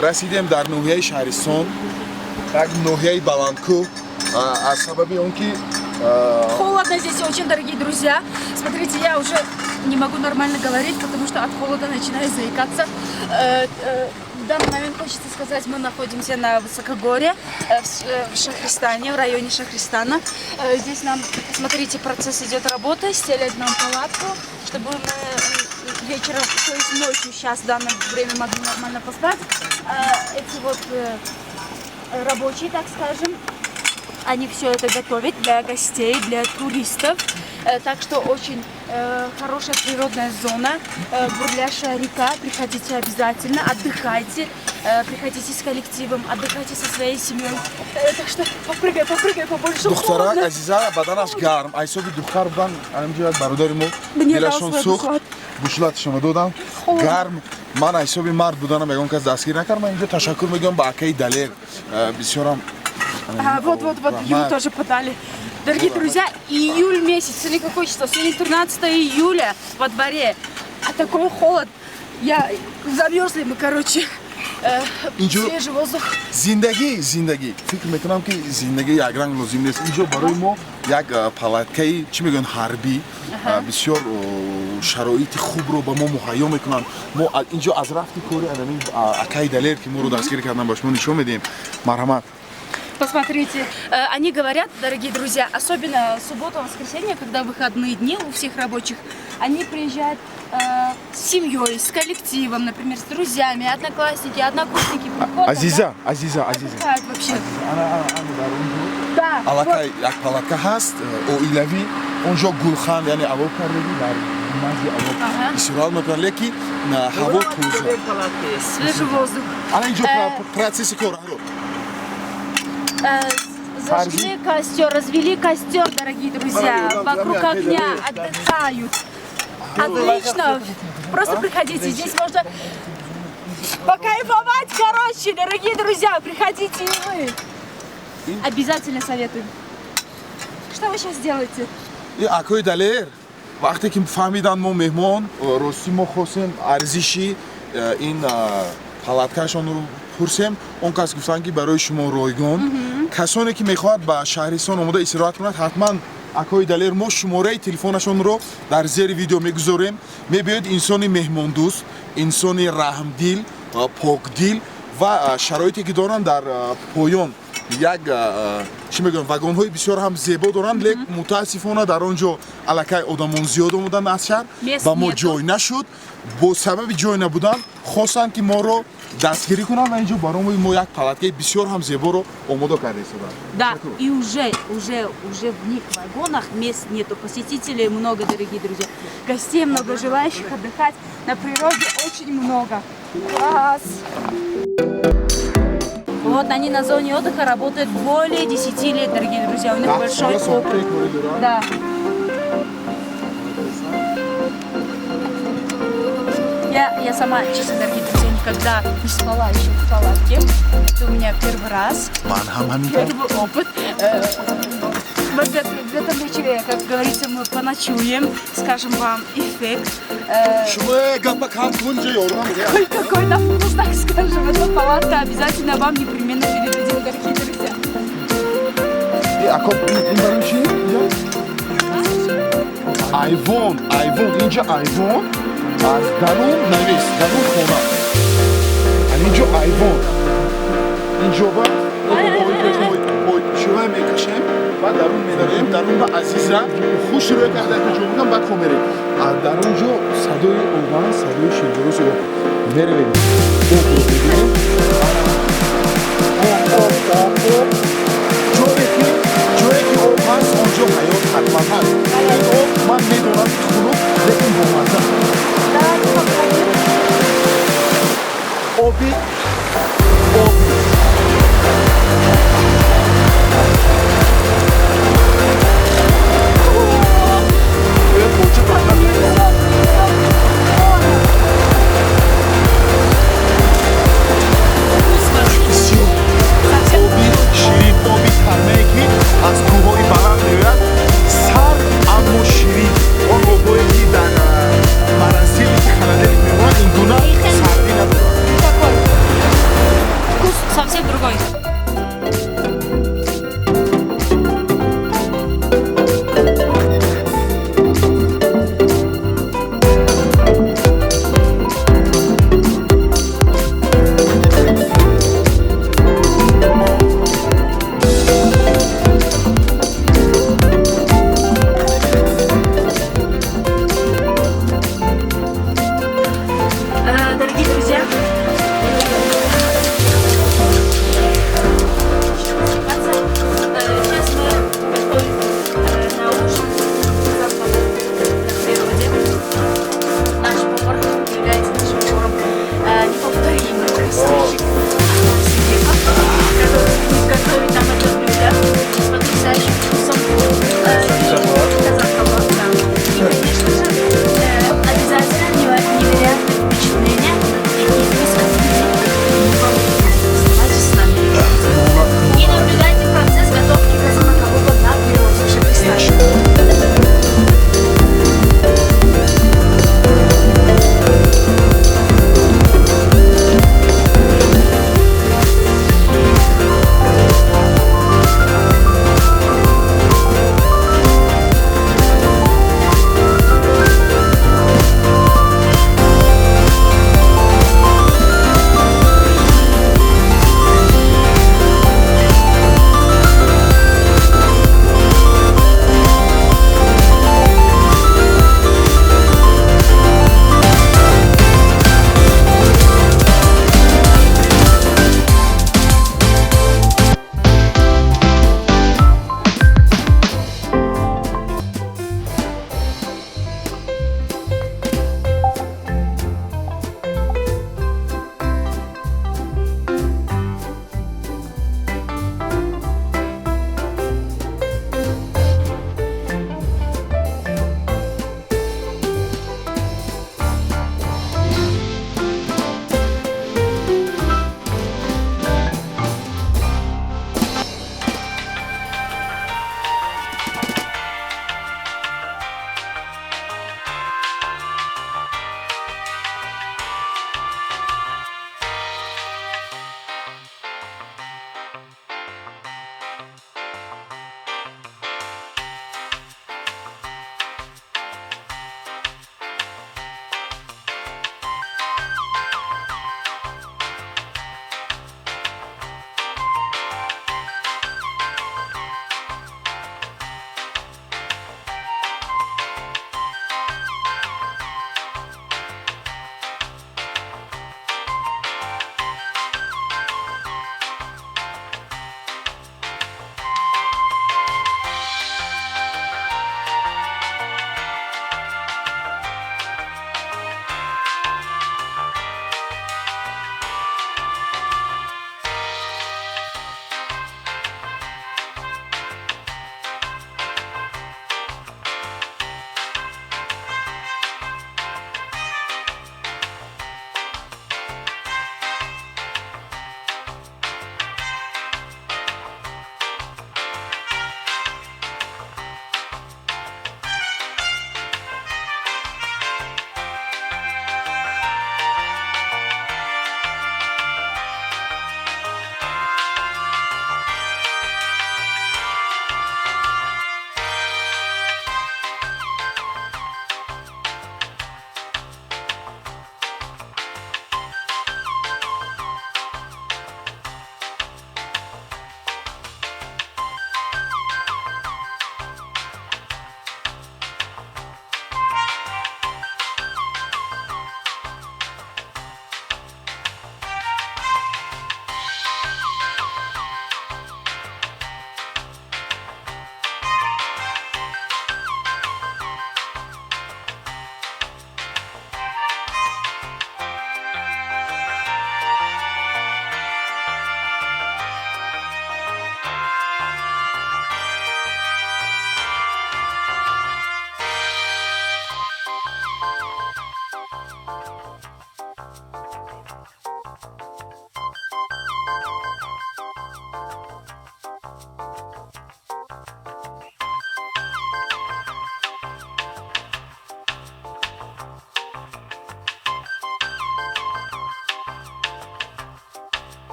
Расидем дар ноҳияи Шаҳристон, як ноҳияи баландкӯҳ, аз сабаби он ки Холодно здесь очень, дорогие друзья. Смотрите, я уже не могу нормально говорить, потому что от холода начинаю заикаться. В данный момент хочется сказать, мы находимся на высокогорье, в Шахристане, в районе Шахристана. Здесь нам, смотрите, процесс идет работы, стелят нам палатку, чтобы мы вечером, то есть ночью, сейчас в данное время могли нормально поспать. Эти вот рабочие, так скажем, они все это готовят для гостей, для туристов. Так что очень хорошая природная зона, бурлящая река. Приходите обязательно, отдыхайте, приходите с коллективом, отдыхайте со своей семьей. Так что попрыгай, попрыгай побольше. Духтарак Холодно. Азиза баданаш гарм, айсоби духтар будан, ҳаминҷо як бародари мо Мне дилашон дал свой сӯхт, бушлат. Бушлаташонро додам. Холодно. Гарм, ман айсоби мард буданам ягон кас дастгир накард. Ман инҷо ташаккур мегӯям ба акаи Далер. Бисёрам А, вот, вот, вот, ему раҳмат. Тоже подали. Дорогие друзья, июль месяц, сегодня какое число? Сегодня 13 июля во дворе. А такой холод. Я замерзли мы, короче. Свежий воздух. Зиндагӣ, зиндагӣ, фикр мекунам, ки зиндагӣ якранг лозим нест. Инҷо барои мо як палаткаи, чӣ мегӯянд, ҳарбӣ, бисёр шароити хубро ба мо муҳайё мекунанд. Мо инҷо аз рафти кори анамин акаи Далер, ки моро дастгир кардан, ба шумо нишон медиҳем. Марҳамат. Посмотрите, они говорят, дорогие друзья, особенно субботу, воскресенье, когда выходные дни у всех рабочих, они приезжают с семьей, с коллективом, например, с друзьями, одноклассники, однокурсники приходят. Азиза, Азиза, Азиза. Отдыхают вообще. Ана, ана, ана, дар онҷо Да, аллакай як палатка ҳаст оилавӣ, онҷо гулхан, яъне алов кардагӣ, дар назди алов истироҳат мекунанд, лекин ҳаво тоза. Вот, свежий воздух. Ана инҷо процесси кор ҳаро. Зажгли костер, развели костер, дорогие друзья, вокруг огня отдыхают. Отлично. Просто приходите, здесь можно покайфовать, короче, дорогие друзья, приходите и вы. Обязательно советую. Что вы сейчас делаете? И акои Далер, вақте ки фаҳмиданд мо меҳмон, ростӣ мо хостем арзиши ин палаткашонро пурсем, он кас гуфтанд, ки барои шумо ройгон. Касоне ки мехоҳад ба Шаҳристон омода истироҳат кунад, ҳатман акои Далер, мо шумораи телефонашонро дар зери видео мегузорем, мебиёед. Инсони меҳмондӯст, инсони раҳмдил, покдил ва шароите ки доранд, дар поён як, чӣ мегӯям, вагонҳои бисёр ҳам зебо доранд, лек мутаассифона дар он ҷо аллакай одамон зиёд омаданд аз шаҳр Мест ва мо нету. Ҷой нашуд. Бо сабаби ҷой набудан хостанд, ки моро дастгирӣ кунанд ва инҷо барои мо як палаткаи бисёр ҳам зеборо омода карда истоданд. Да, и уже в них вагонах мест нету. Посетителей много, дорогие друзья. Гостей много, желающих отдыхать на природе очень много. Класс! Вот они на зоне отдыха работают более 10 лет, дорогие друзья. У них большой опыт. Да. Я сама, честно, дорогие друзья, никогда не спала еще в палатке. Это у меня первый раз. Ман ҳам ҳамин. Первый опыт. В этом вечере, как говорится, мы поночуем, скажем вам эффект. Шумо гапа кам кун, ҷо ёрдам. Какой на вкус, так скажем, эта палатка обязательно вам непременно передадим, дорогие друзья. Ако, ин барои чӣ инҷо? Айвон, айвон, инҷа айвон, аз дарун навис, дарун хона. Ан инҷо айвон, инҷо ба шӯва мекашем ва дарун медарем. Дарун ба Азиза хуш рӯя карда ҷо мекунам, баъд хо мерем. Дар он ҷо садои ован, садои ширбуруси об. Меравем, обро мебинем. Об, об, об, об. Ҷое ки об ҳаст, он ҷо ҳаёт ҳатман ҳаст. Ин об, ман медонам, ки хунук, лекин бомазза. Давайте попробуем. Оби, оби. Другой. Дорогие друзья,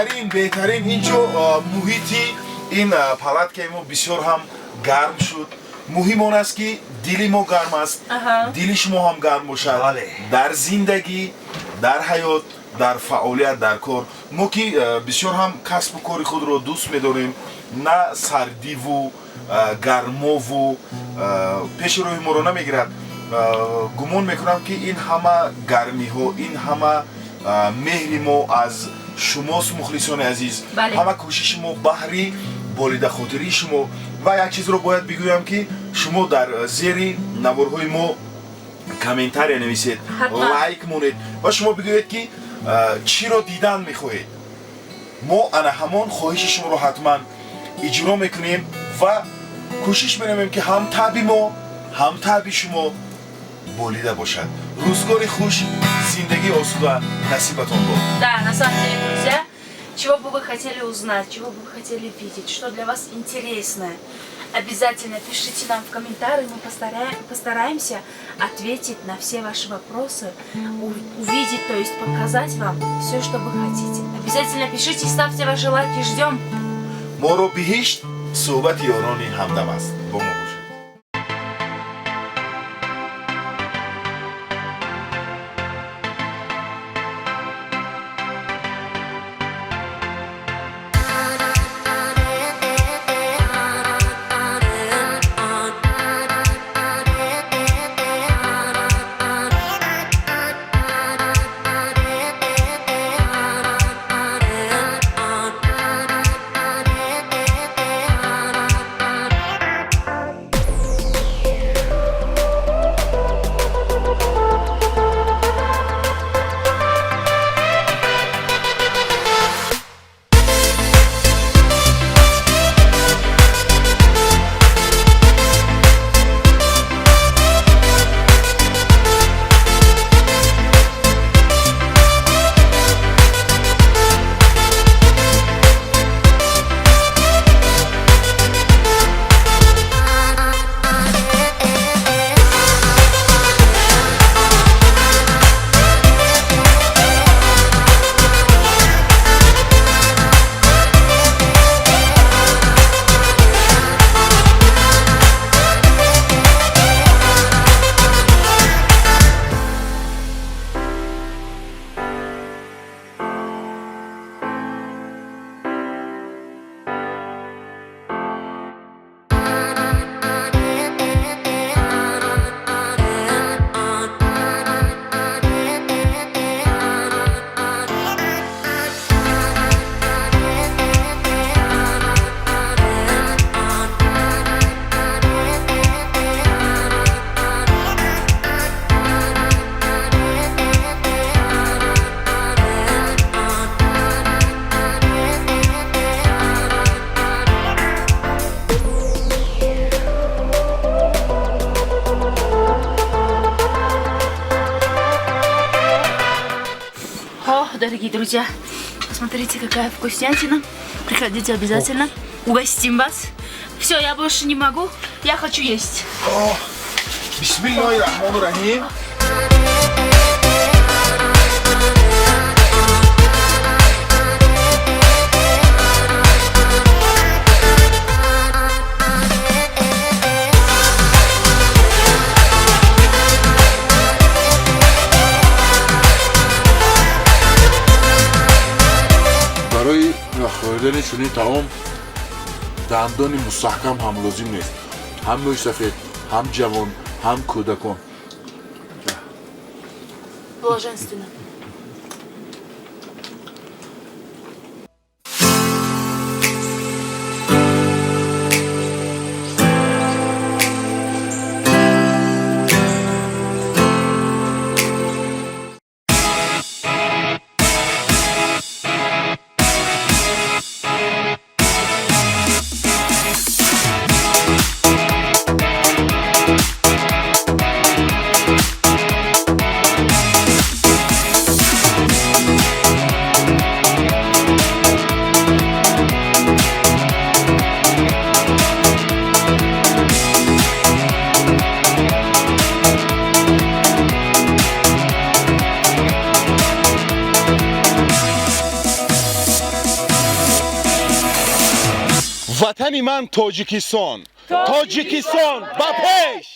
Беҳтарин, беҳтарин. Инҷо муҳити ин палаткаи мо бисёр ҳам гарм шуд. Муҳим он аст, ки дили мо гарм аст, дили шумо ҳам гарм бошад. Бале. Дар зиндагӣ, дар ҳаёт, дар фаъолият, дар кор. Мо ки бисёр ҳам касбу кори худро дӯст медорем, на сардиву гармову пеши роҳи моро намегирад. Гумон мекунам, ки ин ҳама гармиҳо, ин ҳама меҳри мо аз шумост, мухлисони азиз. Бале. Ҳама кӯшиши мо баҳри болидахотирии шумо. Ва як чизро бояд бигӯям, ки шумо дар зери наворҳои мо комментария нависед, Ҳатман. лайк монед ва шумо бигӯед, ки чиро дидан мехоҳед. Мо ана ҳамон хоҳиши шуморо ҳатман иҷро мекунем ва кӯшиш менамоем, ки ҳам таъби мо, ҳам таъби шумо болида бошад. Рӯзгори хуш, зиндагии осуда насибатон бод. Да, на самом деле, друзья, чего бы вы хотели узнать, чего бы вы хотели видеть, что для вас интересное, обязательно пишите нам в комментарии, мы постараемся ответить на все ваши вопросы, увидеть, то есть показать вам все, что вы хотите. Обязательно пишите, ставьте ваши лайки, ждем. Моро биҳишт суҳбати ёрони ҳамдам аст. Бо мо бошед. О, дорогие друзья, посмотрите, какая вкуснятина. Приходите обязательно. Угостим вас. Все, я больше не могу. Я хочу есть. Бисмиллоҳи раҳмони раҳим. Барои хӯрдани чунин таом дандони мустаҳкам ҳам лозим нест. Ҳам мӯйсафед, ҳам ҷавон, ҳам кӯдакон. Блаженственно. Ватани ман Тоҷикистон, Тоҷикистон ба пеш!